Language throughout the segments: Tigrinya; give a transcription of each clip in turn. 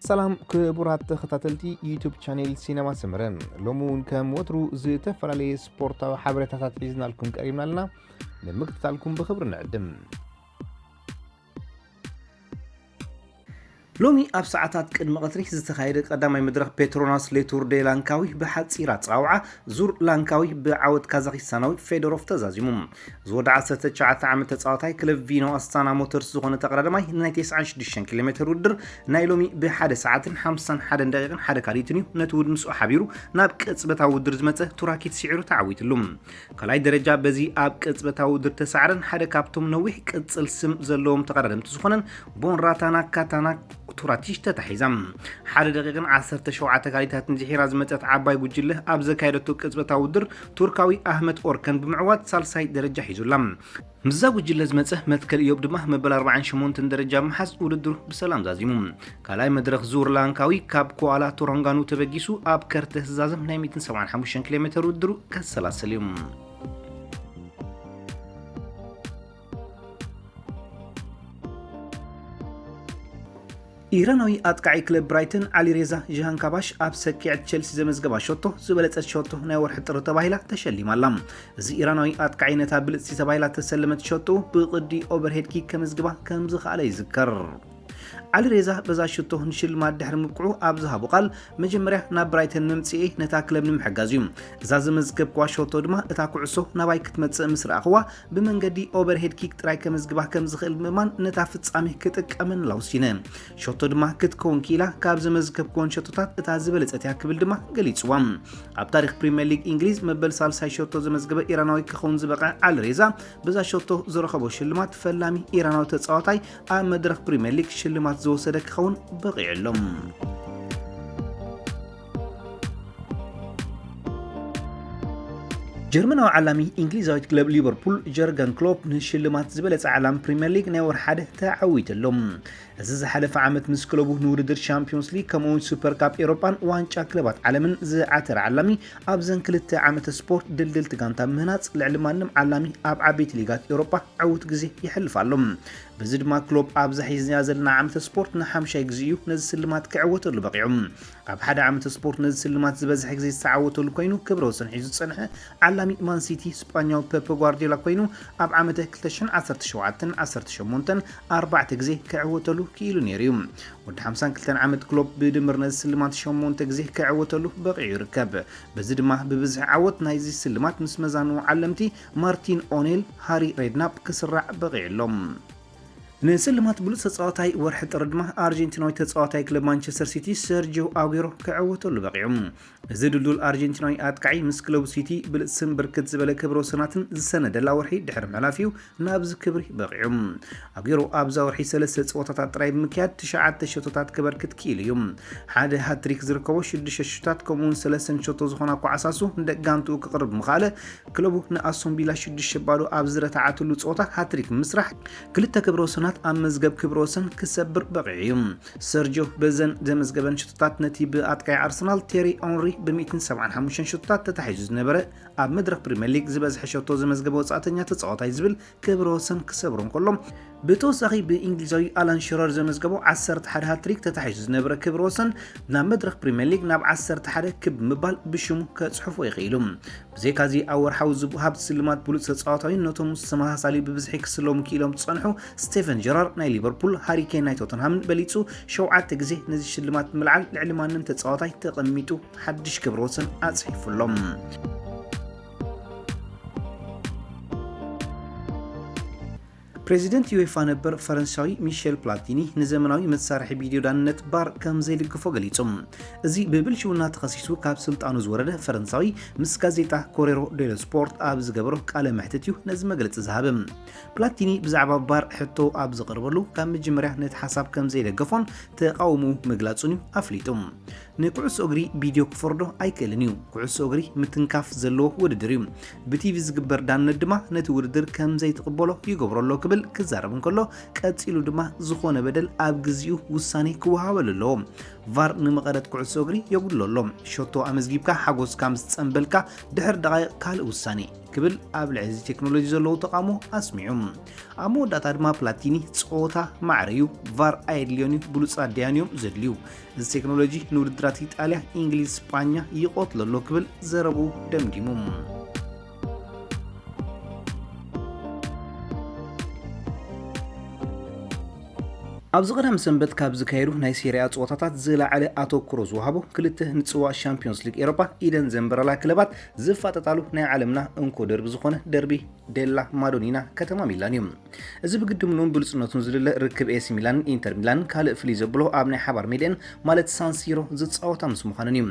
ሰላም ክቡራት ተኸታተልቲ ዩቱብ ቻኔል ሲነማ ሰመረ፣ ሎሚ እውን ከም ወትሩ ዝተፈላለየ ስፖርታዊ ሓበሬታታት ሒዝናልኩም ቀሪብና ኣለና። ንምክትታልኩም ብኽብሪ ንዕድም። ሎሚ ኣብ ሰዓታት ቅድሚ ቀትሪ ዝተኻየደ ቀዳማይ መድረኽ ፔትሮናስ ሌቱር ዴ ላንካዊ ብሓጺር ኣጸዋውዓ ዙር ላንካዊ ብዓወት ካዛኺስታናዊ ፌዶሮቭ ተዛዚሙ። ዝወደ ዓሰርተ ትሽዓተ ዓመት ተጻዋታይ ክለብ ቪኖ ኣስታና ሞተርስ ዝኾነ ተቐዳዳማይ ንናይ ተስዓን ሽዱሽተን ኪሎ ሜተር ውድድር ናይ ሎሚ ብሓደ ሰዓትን ሓምሳን ሓደን ደቂቕን ሓደ ካልኢትን እዩ ነቲ ውድድር ምስኡ ሓቢሩ ናብ ቅጽበታዊ ውድድር ዝመጸ ቱራኪት ስዒሩ ተዓዊትሉ። ካልኣይ ደረጃ በዚ ኣብ ቅጽበታዊ ውድድር ተሳዕረን ሓደ ካብቶም ነዊሕ ቅጽል ስም ዘለዎም ተቐዳደምቲ ዝኾነን ቦንራታና ካታና ቱራቲሽ ተታሒዛ። ሓደ ደቂቕን ዓሰርተ ሸውዓተ ካልኢታትን ድሒራ ዝመጸት ዓባይ ጉጅለ ኣብ ዘካየደቶ ቅጽበታዊ ውድድር ቱርካዊ ኣህመት ኦርከን ብምዕዋት ሳልሳይ ደረጃ ሒዙላ። ምስዛ ጉጅለ ዝመጸ መትከል እዮብ ድማ መበል ኣርባዓን ሸሞንተን ደረጃ ብምሓዝ ውድድሩ ብሰላም ዛዚሙ። ካልኣይ መድረኽ ዙር ላንካዊ ካብ ኮዋላ ቶሮንጋኑ ተበጊሱ ኣብ ከርተስ ዝዛዘም ናይ ሚእትን ሰብዓን ሓሙሽተን ኪሎ ሜተር ውድድሩ ከሰላስል እዩ። ኢራናዊ ኣጥቃዒ ክለብ ብራይተን ዓሊሬዛ ዥሃንካባሽ ኣብ ሰኪዐት ቸልሲ ዘመዝገባ ሸቶ ዝበለጸት ሸቶ ናይ ወርሒ ጥሪ ተባሂላ ተሸሊማ ኣላ። እዚ ኢራናዊ ኣጥቃዒ ነታ ብልጽቲ ተባሂላ ተሰለመት ሸቶ ብቕዲ ኦቨርሄድ ኪክ ከመዝግባ ከም ዝኸኣለ ይዝከር። ዓሊሬዛ በዛ ሸቶ ንሽልማት ድሕሪ ምብቅዑ ኣብ ዝሃቦ ቃል፣ መጀመርያ ናብ ብራይተን ምምጽኤ ነታ ክለብ ንምሕጋዝ እዩ። እዛ ዘመዝገብክዋ ሸቶ ድማ እታ ኩዕሶ ናባይ ክትመጽእ ምስ ረኣኽዋ ብመንገዲ ኦቨርሄድ ኪክ ጥራይ ከመዝግባ ከም ዝኽእል ብምእማን ነታ ፍጻሜ ክጥቀመላ ወሲነ። ሸቶ ድማ ክትከውን ክኢላ ካብ ዘመዝገብክወን ሸቶታት እታ ዝበለጸት እያ ክብል ድማ ገሊጽዋ። ኣብ ታሪኽ ፕሪምየር ሊግ እንግሊዝ መበል ሳልሳይ ሸቶ ዘመዝገበ ኢራናዊ ክኸውን ዝበቕዐ ዓሊ ሬዛ በዛ ሸቶ ዝረኸቦ ሽልማት ፈላሚ ኢራናዊ ተጻዋታይ ኣብ መድረኽ ፕሪምየር ሊግ ሽልማት ዝወሰደ ክኸውን በቒዑ ኣሎ። ጀርመናዊ ዓላሚ እንግሊዛዊት ክለብ ሊቨርፑል ጀርገን ክሎፕ ንሽልማት ዝበለጸ ዓላሚ ፕሪምየር ሊግ ናይ ወርሒ ሓደ ተዓዊቱ ኣሎ። እዚ ዝሓለፈ ዓመት ምስ ክለቡ ንውድድር ሻምፒዮንስ ሊግ ከምኡውን ሱፐር ካፕ ኤሮጳን ዋንጫ ክለባት ዓለምን ዝዓተረ ዓላሚ ኣብዘን ክልተ ዓመተ ስፖርት ድልድልቲ ጋንታ ምህናጽ ልዕሊ ማንም ዓላሚ ኣብ ዓበይቲ ሊጋት ኤሮጳ ዕዉት ግዜ የሕልፍ ኣሎ። በዚ ድማ ክሎፕ ኣብዛ ሒዝናያ ዘለና ዓመተ ስፖርት ንሓምሻይ ግዜ እዩ ነዚ ስልማት ክዕወተሉ በቒዑ። ኣብ ሓደ ዓመተ ስፖርት ነዚ ስልማት ዝበዝሐ ግዜ ዝተዓወተሉ ኮይኑ ክብረ ወሰን ሒዙ ዝጸንሐ ዓላሚ ማን ሲቲ ስጳኛዊ ፔፕ ጓርዲዮላ ኮይኑ ኣብ ዓመተ ክልተ ሽሕን ዓሰርተ ሸውዓተን ዓሰርተ ሸሞንተን ኣርባዕተ ግዜ ክዕወተሉ ክኢሉ ነይሩ እዩ። ወዲ ሓምሳን ክልተን ዓመት ክሎፕ ብድምር ነዚ ስልማት ሸሞንተ ግዜ ክዕወተሉ በቒዑ ይርከብ። በዚ ድማ ብብዝሒ ዓወት ናይዚ ስልማት ምስ መዛንኡ ዓለምቲ ማርቲን ኦኔል፣ ሃሪ ሬድናፕ ክስራዕ በቒዑ ኣሎ። ንስልማት ብሉጽ ተጻዋታይ ወርሒ ጥሪ ድማ ኣርጀንቲናዊ ተጻዋታይ ክለብ ማንቸስተር ሲቲ ሰርጂዮ ኣጉዌሮ ክዕወተሉ በቒዑ። እዚ ድልዱል ኣርጀንቲናዊ ኣጥቃዒ ምስ ክለቡ ሲቲ ብልጽ ስም ብርክት ዝበለ ክብረ ወሰናትን ዝሰነደላ ወርሒ ድሕሪ ምሕላፍ እዩ ናብዚ ክብሪ በቒዑ። ኣጉዌሮ ኣብዛ ወርሒ ሰለስተ ጸወታታት ጥራይ ብምክያድ ትሽዓተ ሸቶታት ከበርክት ክኢሉ እዩ። ሓደ ሃትሪክ ዝርከቦ ሽዱሽተ ሸቶታት ከምኡውን ሰለስተን ሸቶ ዝኾና ኳዕሳሱ ንደቂ ጋንትኡ ክቕርብ ምኽኣለ ክለቡ ንኣስቶን ቪላ ሽዱሽተ ባዶ ኣብ ዝረታዓትሉ ጸወታ ሃትሪክ ብምስራሕ ክልተ ክብረ ወሰናት ኣብ መዝገብ ክብረ ወሰን ክሰብር በቒዑ እዩ። ሰርጆ በዘን ዘመዝገበን ሸቶታት ነቲ ብኣጥቃዒ ኣርሰናል ቴሪ ኦንሪ ብ ሚእትን ሰብዓን ሓሙሽተን ሸቶታት ተታሒዙ ዝነበረ ኣብ መድረኽ ፕሪምየር ሊግ ዝበዝሐ ሸቶ ዘመዝገበ ወጻእተኛ ተጻዋታይ ዝብል ክብረ ወሰን ክሰብሮ እንከሎ፣ ብተወሳኺ ብእንግሊዛዊ ኣላን ሽረር ዘመዝገቦ ዓሰርተ ሓደ ሃትሪክ ተታሒዙ ዝነበረ ክብረ ወሰን ናብ መድረኽ ፕሪምየር ሊግ ናብ ዓሰርተ ሓደ ክብ ምባል ብሽሙ ከጽሕፎ ይኽእሉ። ብዘይካዚ ኣብ ወርሓዊ ዝወሃብ ስልማት ብሉጽ ተጻዋታዊ ነቶም ምስ ተመሳሳሊ ብብዝሒ ክስለሙ ክኢሎም ዝጸንሑ ስቴፈን ጀራር ናይ ሊቨርፑል፣ ሃሪ ኬን ናይ ቶተንሃምን በሊጹ ሸውዓተ ግዜ ነዚ ሽልማት ብምልዓል ልዕሊ ማንም ተጻዋታይ ተቐሚጡ ሓድሽ ክብረ ወሰን ኣጽሒፉ ኣሎ። ፕሬዚደንት ዩኤፋ ነበር ፈረንሳዊ ሚሼል ፕላቲኒ ንዘመናዊ መሳርሒ ቪድዮ ዳንነት ቫር ከም ዘይድግፎ ገሊጹ። እዚ ብብልሽውና ተኸሲሱ ካብ ስልጣኑ ዝወረደ ፈረንሳዊ ምስ ጋዜጣ ኮሬሮ ዴሎ ስፖርት ኣብ ዝገበሮ ቃለ መሕትት እዩ ነዚ መግለጺ ዝሃበ። ፕላቲኒ ብዛዕባ ቫር ሕቶ ኣብ ዝቐርበሉ ካብ መጀመርያ ነቲ ሓሳብ ከም ዘይደገፎን ተቓውምኡ ምግላጹን እዩ ኣፍሊጡ። ንኩዕሶ እግሪ ቪድዮ ክፈርዶ ኣይክእልን እዩ። ኩዕሶ እግሪ ምትንካፍ ዘለዎ ውድድር እዩ። ብቲቪ ዝግበር ዳንነት ድማ ነቲ ውድድር ከም ዘይትቕበሎ ይገብሮ ኣሎ ክብል ክዛረብ እንከሎ፣ ቀጺሉ ድማ ዝኾነ በደል ኣብ ግዚኡ ውሳኔ ክወሃበሉ ኣለዎ። ቫር ንመቐረት ኩዕሶ እግሪ የጉድሎ ኣሎ። ሸቶ ኣመዝጊብካ ሓጎስካ ምስ ጸንበልካ ድሕሪ ደቓይቕ ካልእ ውሳኔ። ክብል ኣብ ልዕሊ እዚ ቴክኖሎጂ ዘለዎ ተቓውሞ ኣስሚዑ። ኣብ መወዳእታ ድማ ፕላቲኒ፣ ጸወታ ማዕረ እዩ፣ ቫር ኣየድልዮን እዩ፣ ብሉጻት ደያኑ እዮም ዘድልዩ። እዚ ቴክኖሎጂ ንውድድራት ኢጣልያ፣ እንግሊዝ፣ ስጳኛ ይቐትሎ ኣሎ ክብል ዘረብኡ ደምዲሙ። ኣብዚ ቀዳም ሰንበት ካብ ዝካየዱ ናይ ሴሪኣ ጸወታታት ዝለዓለ ኣተኩሮ ዝወሃቦ ክልተ ንጽዋ ሻምፒዮንስ ሊግ ኤሮፓ ኢደን ዘንበረላ ክለባት ዝፋጠጣሉ ናይ ዓለምና እንኮ ደርቢ ዝኾነ ደርቢ ዴላ ማዶኒና ከተማ ሚላን እዩ። እዚ ብግድምኑን ብሉጽነቱን ዝልለ ርክብ ኤሲ ሚላንን ኢንተር ሚላንን ካልእ ፍልይ ዘብሎ ኣብ ናይ ሓባር ሜድኤን ማለት ሳንሲሮ ዝጻወታ ምስ ምዃነን እዩ።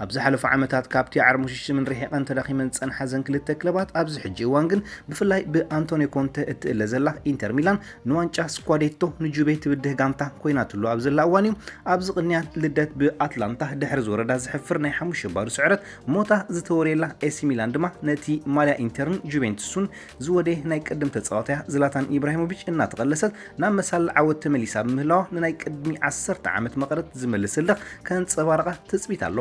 ኣብ ዝሓለፉ ዓመታት ካብቲ ዓርሞሽ ሽምን ርሒቐን ተዳኺመን ዝጸንሓ ዘን ክልተ ክለባት ኣብዚ ሕጂ እዋን ግን ብፍላይ ብኣንቶኒዮ ኮንተ እትእለ ዘላ ኢንተር ሚላን ንዋንጫ ስኳዴቶ ንጁቤ ትብድህ ጋንታ ኮይናትሉ ኣብ ዘላ እዋን እዩ። ኣብዚ ቅንያት ልደት ብኣትላንታ ድሕሪ ዝወረዳ ዝሕፍር ናይ ሓሙሽተ ባዶ ስዕረት ሞታ ዝተወርየላ ኤሲ ሚላን ድማ ነቲ ማልያ ኢንተርን ጁቬንቱስን ዝወደየ ናይ ቅድም ተጻዋታያ ዝላታን ኢብራሂሞቪች እናተቐለሰት ናብ መሳል ዓወት ተመሊሳ ብምህላዋ ንናይ ቅድሚ ዓሰርተ ዓመት መቐረት ዝመልስ ህልኽ ከንጸባርቓ ትጽቢት ኣሎ።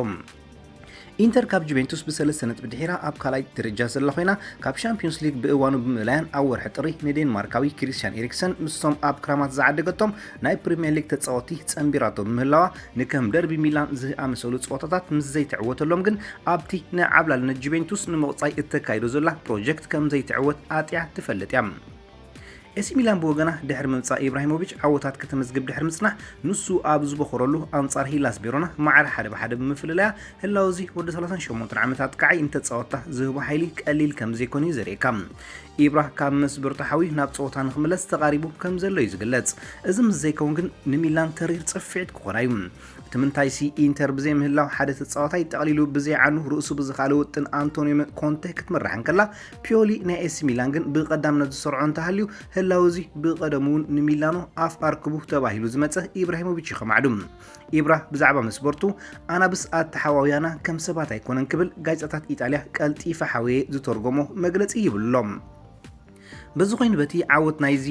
ኢንተር ካብ ጁቬንቱስ ብሰለስተ ነጥቢ ድሒራ ኣብ ካልኣይ ደረጃ ዘላ ኮይና፣ ካብ ሻምፒዮንስ ሊግ ብእዋኑ ብምእላያን ኣብ ወርሒ ጥሪ ንዴንማርካዊ ክሪስቲያን ኤሪክሰን ምስቶም ኣብ ክራማት ዝዓደገቶም ናይ ፕሪምየር ሊግ ተጻወትቲ ጸንቢራቶ ብምህላዋ፣ ንከም ደርቢ ሚላን ዝኣመሰሉ ጸወታታት ምስ ዘይትዕወተሎም ግን ኣብቲ ንዓብላልነት ጁቬንቱስ ንምቕጻይ እተካይዶ ዘላ ፕሮጀክት ከም ዘይትዕወት ኣጥያ ትፈልጥ እያ። ኤሲ ሚላን ብወገና ድሕሪ ምምጻእ ኢብራሂሞቪች ዓወታት ከተመዝግብ ድሕሪ ምጽናሕ፣ ንሱ ኣብ ዝበኾረሉ ኣንጻር ሂላስ ቬሮና ማዕረ ሓደ ብሓደ ብምፍልላያ፣ ህላው እዚ ወዲ ሰላሳን ሸሞንተን ዓመት ኣጥቃዓይ ንተጻወትታ ዝህቦ ሓይሊ ቀሊል ከም ዘይኮነ እዩ ዘርእየካ። ኢብራ ካብ መስበርቱ ሓዊ ናብ ጸወታ ንኽምለስ ተቓሪቡ ከም ዘሎ እዩ ዝግለጽ። እዚ ምስ ዘይከውን ግን ንሚላን ተሪር ጽፍዒት ክኾና እዩ። እቲ ምንታይሲ ኢንተር ብዘይ ምህላው ሓደ ተጻዋታይ ጠቕሊሉ ብዘይ ዓኑ ርእሱ ብዝኻለ ውጥን ኣንቶኒዮ ኮንተ ክትምራሕ እንከላ፣ ፒዮሊ ናይ ኤሲ ሚላን ግን ብቐዳምነት ዝሰርዖ እንተሃልዩ፣ ህላው እዚ ብቐደሙ እውን ንሚላኖ ኣፍ ኣርክቡ ተባሂሉ ዝመጸ ኢብራሂሞቪች እዩ ከማዕዱ። ኢብራ ብዛዕባ መስበርቱ፣ ኣናብስ ኣተሓዋውያና ከም ሰባት ኣይኮነን ክብል ጋዜጣታት ኢጣልያ ቀልጢፈ ሓወየ ዝተርጎሞ መግለጺ ይብሉ ኣሎ። በዚ ኮይኑ በቲ ዓወት ናይዚ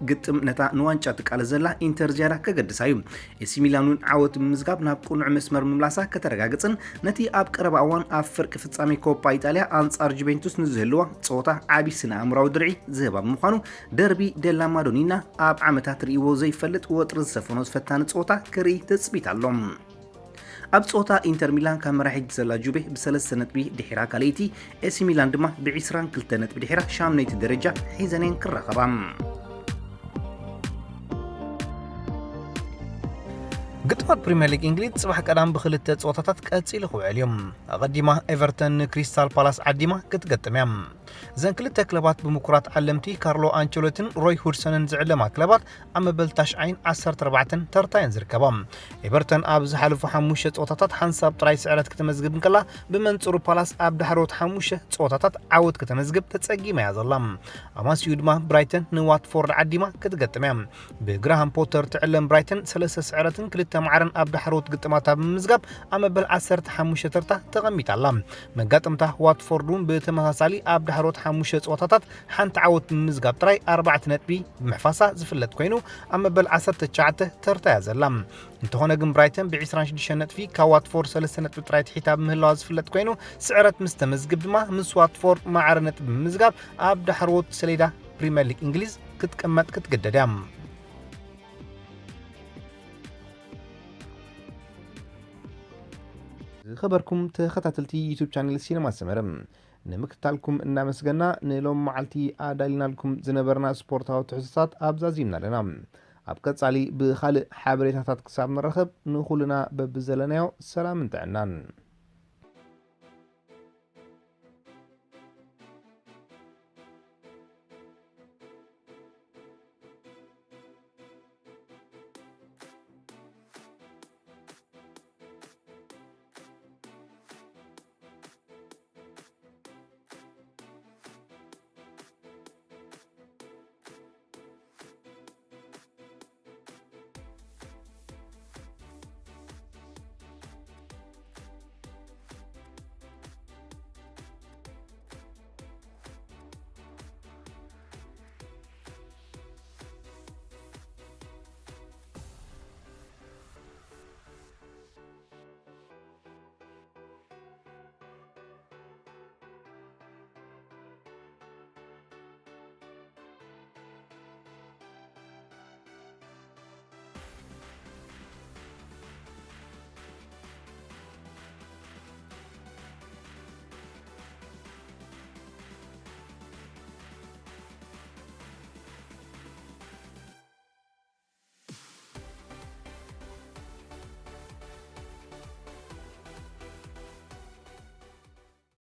ግጥም ነታ ንዋንጫ ትቃለስ ዘላ ኢንተር ዝያዳ ከገድሳ እዩ። ኤሲ ሚላን እውን ዓወት ብምምዝጋብ ናብ ቅኑዕ መስመር ምምላሳ ከተረጋግጽን ነቲ ኣብ ቀረባ እዋን ኣብ ፍርቂ ፍጻሜ ኮፓ ኢጣልያ ኣንጻር ጁቬንቱስ ንዝህልዋ ጸወታ ዓቢ ስነ ኣእምራዊ ድርዒ ዝህባ ብምዃኑ ደርቢ ደላ ማዶኒና ኣብ ዓመታት ርእይዎ ዘይፈልጥ ወጥሪ ዝሰፈኖ ፈታኒ ጸወታ ክርኢ ትጽቢት ኣሎ። ኣብ ጸወታ ኢንተር ሚላን ካብ መራሒት ዘላ ጁቤ ብሰለስተ ነጥቢ ድሒራ ካልኣይቲ፣ ኤሲ ሚላን ድማ ብዒስራን ክልተ ነጥቢ ድሒራ ሻምነይቲ ደረጃ ሒዘን እየን ክራኸባ። ግጥማት ፕሪምየር ሊግ እንግሊዝ ጽባሕ ቀዳም ብክልተ ጸወታታት ቀጺሉ ክውዕል እዩ። ኣቐዲማ ኤቨርተን ንክሪስታል ፓላስ ዓዲማ ክትገጥም እያ። እዘን ክልተ ክለባት ብምኩራት ዓለምቲ ካርሎ ኣንቸሎትን ሮይ ሁድሰንን ዝዕለማ ክለባት ኣብ መበል ታሽዓይን ዓሰርተ ኣርባዕተን ተርታየን ዝርከባ። ኤቨርተን ኣብ ዝሓለፉ ሓሙሽተ ጸወታታት ሓንሳብ ጥራይ ስዕረት ከተመዝግብ እንከላ፣ ብመንጽሩ ፓላስ ኣብ ዳሕሮት ሓሙሽተ ጸወታታት ዓወት ከተመዝግብ ተጸጊማ እያ ዘላ። ኣማሲኡ ድማ ብራይተን ንዋትፎርድ ዓዲማ ክትገጥም እያ። ብግራሃም ፖተር ትዕለም ብራይተን ሰለስተ ስዕረትን ክልተ ማዕረን ኣብ ዳሕሮት ግጥማታ ብምምዝጋብ ኣብ መበል ዓሰርተ ሓሙሽተ ተርታ ተቐሚጣ ኣላ። መጋጥምታ ዋትፎርድ እውን ብተመሳሳሊ ኣብ ዳሕሮት ሓሙሽተ ጸወታታት ሓንቲ ዓወት ብምምዝጋብ ጥራይ ኣርባዕተ ነጥቢ ብምሕፋሳ ዝፍለጥ ኮይኑ፣ ኣብ መበል ዓሰርተ ትሽዓተ ተርታ እያ ዘላ። እንተኾነ ግን ብራይተን ብዒስራን ሽዱሽተን ነጥቢ ካብ ዋትፎርድ ሰለስተ ነጥቢ ጥራይ ትሒታ ብምህላዋ ዝፍለጥ ኮይኑ፣ ስዕረት ምስ ተመዝግብ ድማ ምስ ዋትፎርድ ማዕረ ነጥቢ ብምምዝጋብ ኣብ ዳሕሮት ሰሌዳ ፕሪምየር ሊግ እንግሊዝ ክትቅመጥ ክትግደድ እያ። ዝኸበርኩም ተኸታተልቲ ዩቱብ ቻነል ሲነማ ሰመረ፣ ንምክትታልኩም እናመስገና፣ ንሎም መዓልቲ ኣዳሊናልኩም ዝነበርና ስፖርታዊ ትሕዝቶታት ኣብዛዚምና ኣለና። ኣብ ቀጻሊ ብኻልእ ሓበሬታታት ክሳብ ንራኸብ፣ ንኹልና በብዘለናዮ ሰላምን ጥዕናን።